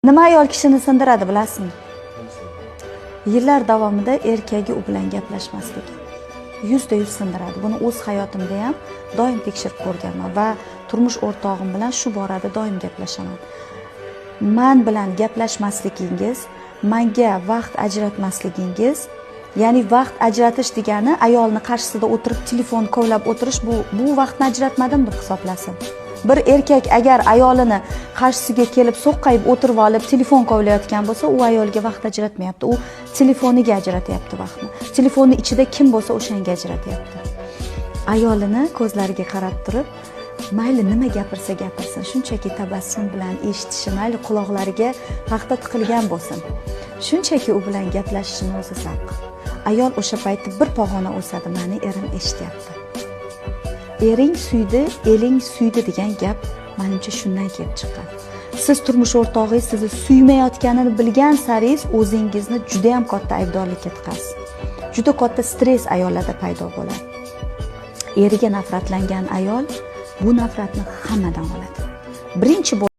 Nima ayol kishini sindiradi, bilasizmi? Yillar davomida erkagi u bilan gaplashmasligi 100% sindiradi. Buni o'z hayotimda ham doim tekshirib ko'rganman va turmush o'rtog'im bilan shu borada doim gaplashaman. Man bilan gaplashmasligingiz, manga vaqt ajratmasligingiz, ya'ni vaqt ajratish degani ayolni qarshisida o'tirib telefon kovlab o'tirish, bu vaqtni ajratmadim deb hisoblasin. Bir erkak agar ayolini qarshisiga kelib so'qqayib o'tirib olib telefon kovlayotgan bo'lsa, u ayolga vaqt ajratmayapti, u telefoniga ajratyapti vaqtni. Telefonni ichida kim bo'lsa, o'shanga ajratyapti. Ayolini ko'zlariga qarab turib, mayli nima gapirsa gapirsin, shunchaki tabassum bilan eshitishi, mayli quloqlariga paxta tiqilgan bo'lsin, shunchaki u bilan gaplashishini o'zi zavq. Ayol o'sha paytda bir pog'ona o'sadi: mani erim eshityapti. Ering suydi, eling suydi degan gap manimcha shundan kelib chiqqan. Siz turmush o'rtog'ingiz sizni suymayotganini bilgan saringiz o'zingizni judayam katta aybdorlikka tiqasiz. Juda katta stress ayollarda paydo bo'ladi. Eriga nafratlangan ayol bu nafratni hammadan oladi birinchi.